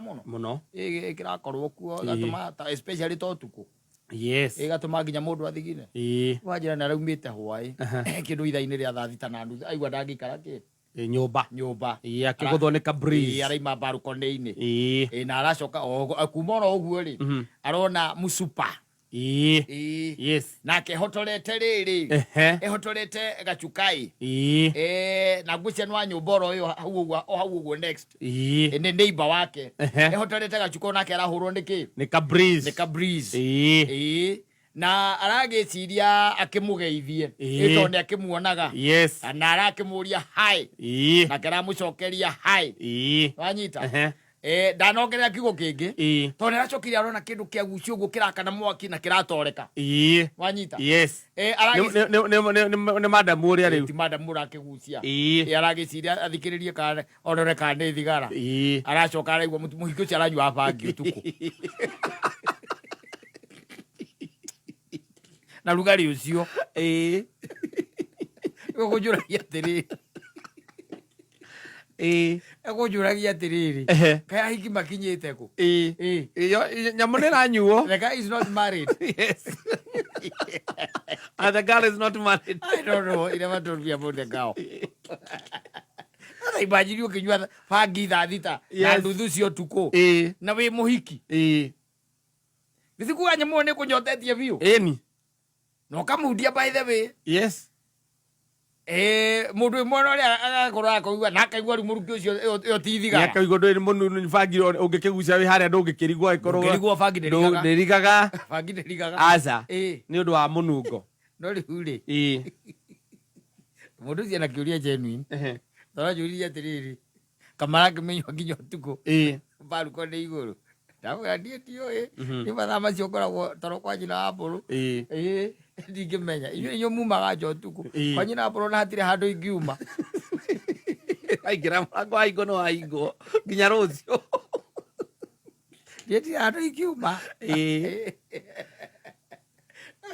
Mũno. Mũno. Ĩkĩrakorwo kuo ĩgatũma especially ta ũtukũ. Ĩgatũma nginya mũndũ athigine. Wanjĩra nĩ araumĩte hwaĩ kĩndũ ithaa-inĩ rĩa thaa 6:30, aigua ndangĩikara kĩ Nyũmba. Nyũmba. Akĩgũthwo nĩ ka breeze. Araima balcony-inĩ. Na aracoka o kuma oro ũguo rĩ, arona mũcupa. Nake ehotorete rĩrĩ, ehotorete gacukai. Na ngwĩciria nĩ wa nyũmba oro ĩyo hau ũguo, o hau ũguo next. Nĩ neighbor wake. Ehotorete gacuka onake arahũrwo nĩ kĩ? Nĩ ka breeze. Nĩ ka breeze. Na aragĩciria akĩmũgeithie. Tondũ nĩ akĩmuonaga. Na arakĩmũria hi. Nake aramũcokeria hi. Wanyita? Ndanongerera kiugo kĩngĩ. Tondũ nĩ aracokire arona kĩndũ kĩagucio ũguo kĩrakana mwaki na kĩratoreka. Wanyita? Yes. Nĩ madamu ũrĩa rĩu. Ti madamu ũrakĩgucia. Aragĩciria athikĩrĩrie kana onore kana nĩ thigara. Aracoka araigua mũhiki ũcio aranyua bangi ũtukũ. Na rugarĩ ũcio. Gũkũnjũragia atĩrĩrĩ. Ekũnjũragia atĩrĩrĩ. Kaĩ ahiki makinyĩte kũ? Nyamũ nĩ ĩranyuo. The guy is not married. Yes. And the girl is not married. I don't know. He never told me about the girl. Sasa imagine ũkĩnyua bangi thaa 6 na nuthu cia ũtukũ na wĩ mũhiki. Nĩ kuga nyamũ ĩyo nĩ ĩkũnyotetie biũ. Ĩni. Na ũkamundia by the way. Mũndũ wĩ mwena ũrĩa agakorwo akaigua na akaigua rĩu mũrukĩ ũcio ĩyo ti thigara. Nĩ akaigua ndũrĩ mũnunu bangi ũngĩkĩgucia wĩ harĩa ndũngĩkĩrigwo angĩkorwo Ndũngĩrigwo bangi ndĩrigaga. Ndĩrigaga. Bangi ndĩrigaga. Aca. Nĩ ũndũ wa mũnungo. No rĩu rĩ. Mũndũ ũcio ena kĩũria genuine. Tondũ anjũririe atĩrĩrĩ, kamara akĩmenywo nginya ũtukũ. Mbaruko nĩ igũrũ. Ndamwĩra niĩ ndiũĩ. Niĩ mathaa macio ngoragwo toro kwa nyina wa mbũrũ. Ndingĩmenya. Inyuĩ inyuĩ mumaga nja ũtukũ. Kwa nyina wa mbũrũ na hatirĩ handũ ingiuma. Waingĩra mũrango wahingwo nĩ wahingwo nginya rũciũ. Niĩ ndirĩ handũ ingiuma.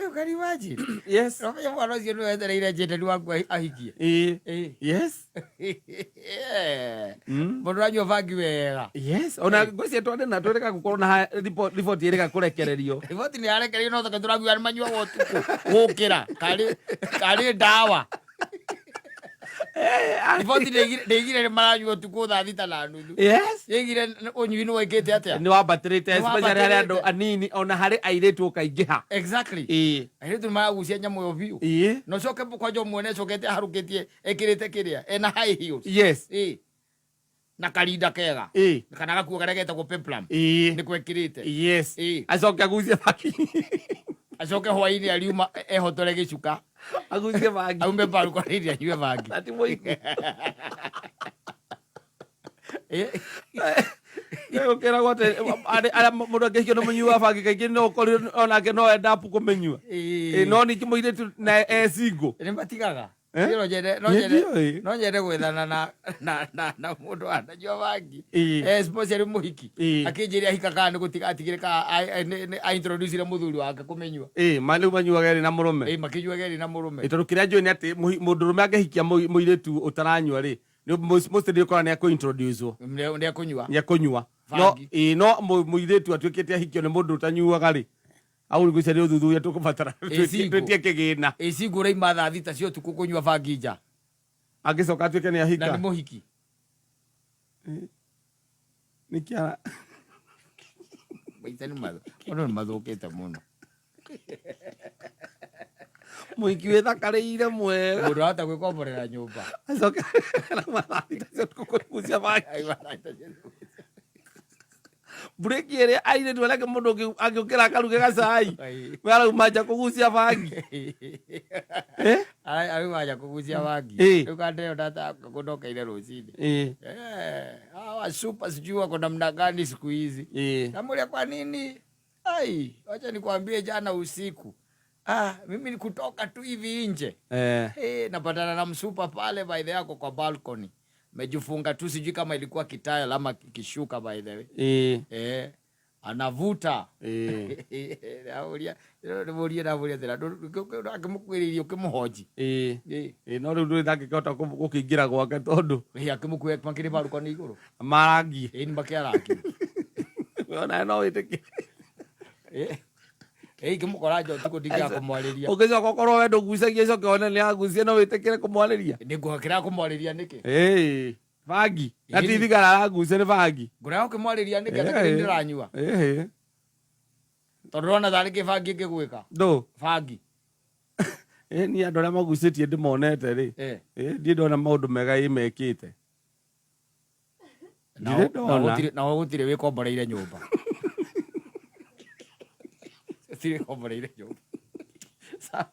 You can imagine. Ũramenya mwana ũcio nĩwe wetereire njendani waku ahikie. Mũndũ ũranyua bangi wega. Yes. Ona ngwĩciria twarĩ na twĩrĩga gũkorwo na riboti ĩrĩga kũrekererio. Riboti nĩ yarekererio no toke tũraigua nĩ manyuaga ũtukũ gũkĩra karĩ ndawa. Riboti ndĩigire nĩ maranyua ũtukũ thaa 6:30. Ĩigire ũnyui nĩ wĩkĩte atĩa? Nĩ wambatĩrĩte, especially harĩ andũ anini ona harĩ airĩtu ũkaingĩha. Airĩtu nĩ maragucia nyamũ ĩyo biũ. Na ũcoke kwanja ũmuone acokete aharũkĩtie ekĩrĩte kĩrĩa ena high heels. Na karinda kega. Kana gakuo karĩa getagwo peplum. Nĩko ekĩrĩte. Acoke agucie bangi. Acoke hwainĩ ariuma ehotore gĩcuka. Agucie bangi. Aume balcony anyue bangi. Na ti mũiku. Gũkĩragwo atĩ arĩa mũndũ angĩhikio nĩ mũnyui wa bangi kaingĩ no ũkorire onake no end up kũmĩnyua. No ningĩ mũirĩtu na e single. Nĩ matigaga. Eh? No nyende, no Nĩ nyende, ndiũĩ. no nyende gwethana na mũndũ ananyua bangi. Especially mũhiki. Akĩnjĩra ahika kana nĩ gũtiga atigire ka a introduce mũthuri wake kũmĩnyua. Ma rĩu manyuaga erĩ na mũrũme. Makĩnyuaga erĩ na mũrũme. Tondũ kĩrĩa njũĩ nĩ atĩ mũndũrũme angĩhikia mũirĩtu ũtaranyua rĩ, nĩ mostly nĩ ũkoraga nĩ akũ-introduce-wo. Nĩ ekũnyua. Nĩ ekũnyua. No, Bangi. No mũirĩtu atuĩkĩte ahikio nĩ mũndũ ũtanyuaga rĩ, Au ngwĩciria nĩ ũthuthuria tũkũbatara Ĩcingũ. twĩtie kĩgĩna. Ĩcingũ ũraima thaa 6 cia ũtukũ kũnyua bangi nja. Angĩcoka atuĩke nĩ ahika. Na nĩ mũhiki. Nĩ kĩara. Maitha nĩ mathũ. Andũ nĩ mathũkĩte mũno. Mũhiki wĩthakarĩire mwega. Mũndũ arahota gwĩkomborera nyũmba. Acoke arauma thaa 6 cia ũtukũ kũgucia bangi. Aima thaa 6 cia ũtukũ. Breki ĩrĩa airĩtu arĩa angĩ mũndũ angĩũkĩra akaruge gacai. We arauma nja kũgucia bangi. Arauma nja kũgucia bangi. Rĩu kandeo ndataka kũndokeire rũcinĩ. Hawa super sijui wako namna gani siku hizi. Namuulia kwa nini? Ai, wacha nikwambie jana usiku. Mimi ni kutoka tu hivi nje. Napatana na msupa pale by the yako kwa balcony. Mejifunga tu sijui kama ilikuwa kitaya ama kishuka by the way. Anavuta. Nauria, nimurie namuria thira. Akĩmũkuĩrĩirie ũkĩmũhoji. No rĩu ndũrĩ ndangĩkĩhota gũkĩingĩra gwake tondũ. Akĩmũkuĩra makĩrĩ balcony igũrũ. Marangi. Nĩ makĩarangi. Onawe no wĩtĩkĩre. Ingĩmũkora nja ũtukũ ndingĩaga kũmwarĩria. Ũngĩcoka ũkorwo we ndũgucagia, ũcoke wone nĩ agucia, no wĩtĩkĩre kũmwarĩria? Nĩngũkĩra kũmwarĩria nĩkĩ? Ĩĩ, bangi na ti thigara aragucia, nĩ bangi. Ngũrega gũkĩmwarĩria nĩkĩ atakĩrĩ ndĩranyua? Tondũ ndĩrona tarĩ kĩ bangi ĩngĩgwĩka. Ndũ? Bangi. Ĩ niĩ andũ arĩa magucĩtie ndĩmonete rĩ, ĩ ndirĩ ndona maũndũ mega ĩ mekĩte. Ndirĩ ndona. Nao gũtirĩ wĩkomboreire nyũmba. Gũtirĩ wĩkomboreire nyũmba. Sawa.